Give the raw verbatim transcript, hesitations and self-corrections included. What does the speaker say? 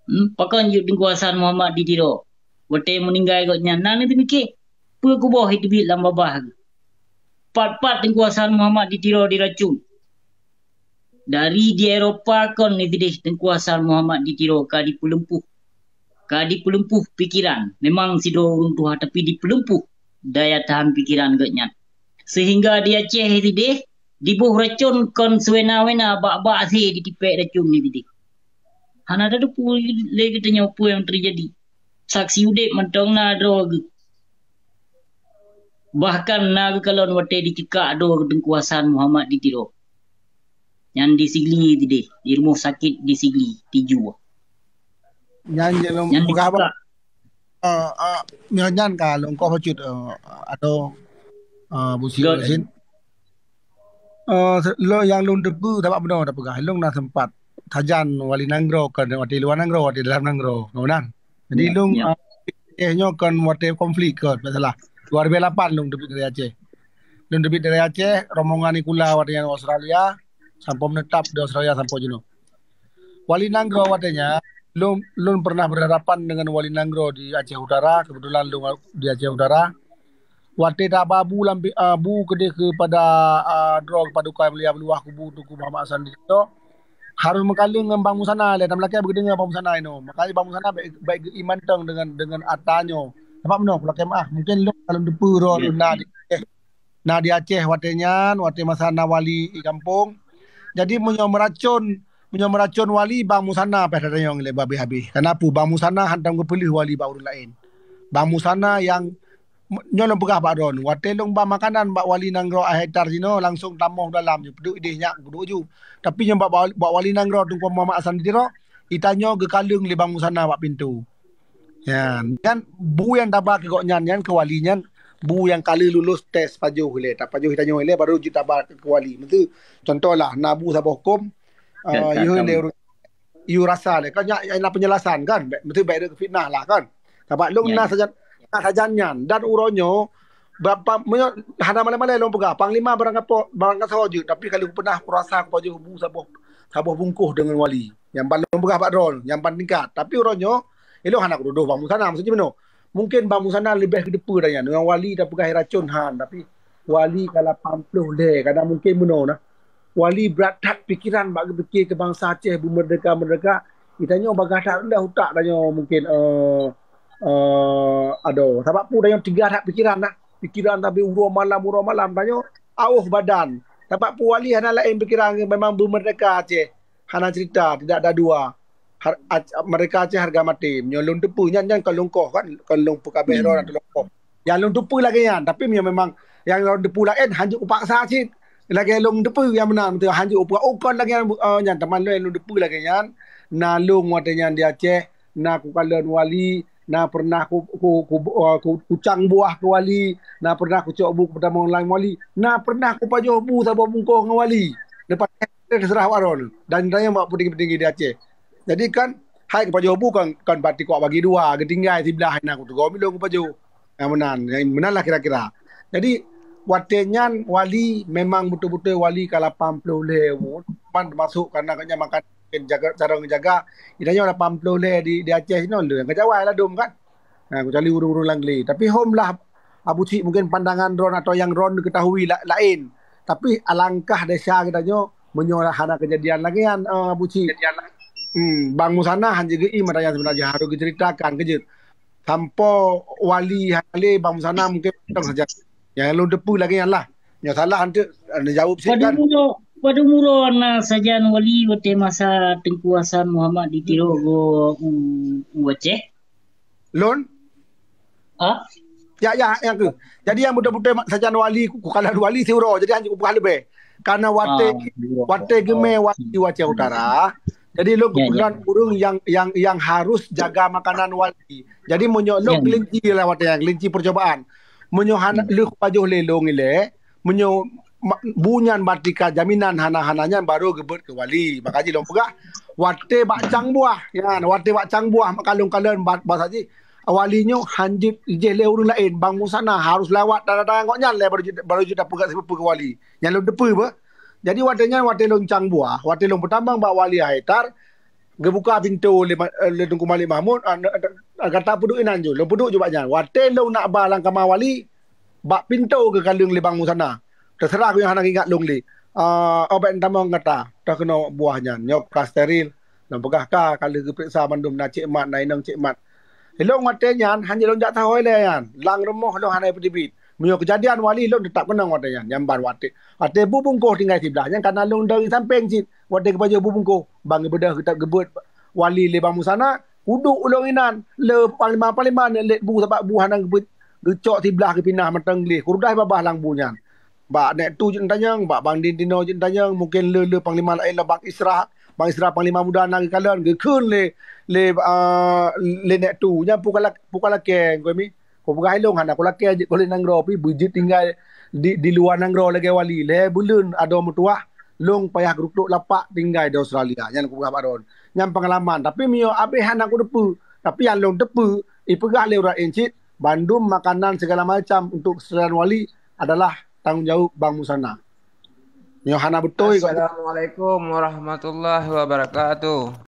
Hmm, pakon jeuet Teungku Hasan Muhammad di Tiro? Watée meuninggai gobnyan, na neuteumiké, peue kuboh jiteubiet lam babah geuh? Pat-pat Teungku Hasan Muhammad di Tiro diracun? Dari di Eropa kon neuteubiet Teungku Hasan Muhammad di Tiro ka dipeulumpuh. Ka dipeulumpuh pikiran. Memang sidroe ureuëng tuha, tapi dipeulumpuh daya tahan pikiran gobnyan. Sehingga di Aceh sideh, diboh racun kon seuwena-wena, bak-bak asée ditipék racun sideh. Hana tateupeue lé geutanyoe peue nyang teujadi. Saksi udeb mantong na droe geuh. Bahkan na geukalon watée diceukak droe Teungku Hasan Muhammad di Tiro. Nyan di Sigli sideh, di rumoh sakét di Sigli, Tiju. Nyan je lôn Nyan peugah, Bang. Diceukak. Ah, ah, nyan, nyan ka lôn koh bacut, ah, atau, ah, Abu Syik Yasin. Ah, se-, lo nyang lôn teupeue, sabab bunoe tapeugah, lôn na sempat sajan wali nanggroe, kon watée luwa nanggroe, watée dalam nanggroe, kon meunan. Jadi, ya, lôn, ya, ah, Aceh nyoe kon watée konflik, kon, tak salah. Dua ribu lapan lôn teubiet dari Aceh. Lôn teubiet dari Aceh, rombongan sikula watée nyan Australia, sampoe meunetap di Australia sampoe jinoe. Wali nanggroe watée nyan, lôn, lôn pernah berhadapan dengan wali nanggroe di Aceh Utara, kebetulan lôn di Aceh Utara. Watée taba bu lam pi-, ah, bu keudeh keupada, ah, droe keupada ukai mulia beuluwah kubu Teungku Muhammad Hasan di situ, harôh meukaleueng ngon Bang Musana lé, dan meulakée beugeudeungoe Bang Musana inoe. Makanya Bang Musana baik, baik geuiman tong dengan, dengan ata nyoe. Sabab meunoe, peulakée meuah, mungkin lôn kalau teupeue droe, ya, lôn na di, eh, na di Aceh watée nyan, watée masa na wali di gampông. Jadi meunyoe meuracon, meunyoe meuracon wali, Bang Musana pih tatanyong lé babeh habéh. Kenapa Bang Musana hantom geupeuleueh wali bak ureuëng laén? Bang Musana nyang nyoe lôn peugah bak droeneuh, watée lôn ba makanan bak wali nanggroe Akhé Tar jinoe, langsong tamoh dalam ju, peuduek ideh nyak peuduek ju. Tapi nyoe bak, bak, bak wali nanggroe Teungku Muhammad Hasan di Tiro, itanyoe geukaleueng lé Bang Musana bak pintoe. Nyan, nyan bu nyang taba keu gobnyan nyan, keu wali nyan, bu nyang ka lheueh lulus tes pajoh ilée, tapajoh itanyoe ilée, baru jeuet taba keu wali. Meuseu contohlah, na bu saboh huköm, ya, ah, tak yue tahu. Lé ureuëng yue rasa lé. Kan nyak, nyak na penjelasan kan? Baik, beutôi baik deuk fitnah lah kan? Sabab lôn, ya, na, ya, sajan, na sajan nyan. Dan uroe nyoe, ba-, pa-, meunyoe hana malée-malée lôn peugah, panglima barang kapo-, barang kasoe jeuet, tapi kalau pernah kurasa kupajoh bu saboh, saboh bungkôh deungon wali. Nyang ban lôn peugah bak droeneuh, nyang ban tingkat. Tapi uroe nyoe, ilôn hana kutudoh Bang Musana, maksud jih meunoe. Mungkin Bang Musana leubeh geuteupeue dari nyan. Ngon wali tapeugah racon han, tapi wali ka lapan ploh lhée, kadang mungkin meunoe nah. Wali brat that pikiran bak geupike keu bansa Aceh beumeurdeka-meurdeka. Itanyoe bagah that rendah utak tanyoe mungkin, eh, eh, adoe. Sabab peue tanyoe tiga that pikiran nah. Pikiran tapi uroe malam, uroe malam tanyoe awöh badan. Sabab peue wali hana laén pikiran, memang beumeurdeka Aceh. Hana cerita, tidak ada dua. Har-, ac-, meurdeka Aceh harga mati. Meunyoe lôn teupeue nyan, nyan kon lôn koh kan, kon lôn peukabeh droe atau lôn koh. Nyang lôn teupeue lagée nyan, tapi meunyoe memang nyang lôn teupeue laén, hanjeuet kupaksa cit. Lagée lôn teupeue nyang meunan, beutôi hanjeuet kupeu-, oh, kon lagée nyan, eh, nyan teuma lôn, lôn teupeue lagée nyan. Na lôn watée nyan di Aceh, na kukalon wali, na pernah ku, ku, ku, eh, ku, kucang buah keu wali, na pernah kucok bu kupeutamong lam wali, na pernah kupajoh bu saboh bungkôh ngon wali. Lepas teuseurah bak droeneuh. Dan tanyoe bak peutinggi-peutinggi di Aceh. Jadi kan, hai kupajoh bu kan, kan bak tikok bagi dua, geutinggai siblah na kuteugom ilôn kupajoh. Nyang meunan, nyang meunan lah kira-kira. Jadi, watée nyan wali memang beutôi-beutôi wali ka lapan ploh lhée umur, man teumasok karena gobnyan makan jaga, cara geujaga. Itanyoe lapan ploh lhée di, di Aceh inoe lé, nyang ka jawai ladôm kan. Ha, kecuali ureuëng-ureuëng lam glé. Tapi hom lah Abu Cik, mungkin pandangan droen atau nyang droen ketahui la-, laén. Tapi alangkah desya geutanyoe meunyoe hana keujadian lagée nyan, eh, Abu Cik. Hmm, Bang Musana hanjeuet geuieng mata nyang seubeuna jih harôh geuceuritakan keujeuet. Sampoe wali hana lé Bang Musana mungkin mantong saja. Nyang lôn teupeue lagée nyan lah. Nyoe salah hanteuk, eh, neujaweueb cit kan. Padum uroe, padum uroe na sajan wali watée masa Teungku Hasan Muhammad di Tiro go u, u Aceh? Lôn? Ah? Ya, ya, ya tu. Jadi nyang beutôi-beutôi ma-, sajan wali, ku, kukalon wali siuroe. Jadi hanjeuet kupeugah leubeh. Karena watée, ah, siuroe, watée geumé wali Aceh Utara, jadi lôn, ya, ya, keubeutulan ureuëng nyang, nyang, nyang harus jaga makanan wali. Jadi meunyoe lôn, ya, keulinci lah watée nyan, keulinci percobaan. Meunyoe hana, hmm, lheueh kupajoh lé lôn ilée, meunyoe ma-, bu nyan bak tika jaminan hana-hana nyan baru geubeuet keu wali. Maka jih lôn peugah, watée bak cang buah, nyan, watée bak cang buah, kalon-kalon ba-, basa jih, wali nyoe hanjeuet jih lé ureuëng laén, Bang Musana harus lewat tangan-tangan gobnyan lé baru jeuet, baru jeuet tapeugah sipeue keu wali. Nyan lôn teupeue beuh. Jadi watée nyan, watée lôn cang buah, watée lôn peutamong bak wali Akhé Tar, Geubuka pintoe lé, lé Teungku Malik Mahmud, gata peuduek inan ju. Lôn peuduek ju bak nyan. Watée lôn nak ba lam kama wali, bak pintoe geukaleueng lé Bang Musana. Teuseurah geuh nyang hana ingat lôn lé. Ah, oh, bék tamong gata. Teuh keunoe buah nyan. Nyoe ka steril. Lôn peugah ka, ka lheueh geupeuriksa mandum, na cék mat, na inong cék mat. Ilong watée nyan hana lôn jak sahoe lé nyan. Lam rumoh lôn hana peuteubiet. Meunyoe keujadian wali lôn teutap keunong watée nyan. Nyan ban watée. Watée bu bungkôh tinggai siblah. Nyan kana lôn dong sampéng cit. Watée geupajoh bu bungkôh. Bang geubeudôh geutab geubeuet wali lé Bang Musana. Kuduek ulôn inan. Le panglima-panglima nyan lét bu sabab bu hana geucok siblah geupinah mantong gleh. Kurudah babah lam bu nyan. Bak nek tu jeuet tanyong, bak Bang Din Tino jeuet tanyong, mungkin le-le panglima laén lah Bang Isra, Bang Isra panglima muda na geukalon, geukheun lé, lé, ah, lé nek tu. Nyan pukon lak-, pukon lakée, keu mi. Kupeugah ilong hana kulakée jeuet keu lé nanggroe, pi beujeuet tinggai di, di luwa nanggroe lagée wali. Lhée buleuen adoe meutuwah, long payah geurutok lapak tinggai di Australia. Nyan kupeugah bak ron. Nyan pengalaman. Tapi miyueb abéh hana kuteupeue. Tapi nyang long teupeue, ipeugah lé ureuëng cit, bandum makanan segala macam untuk keselamatan wali adalah tanggung jawab Bang Musana. Nyoe hana beutôi kok. Assalamualaikum warahmatullahi wabarakatuh.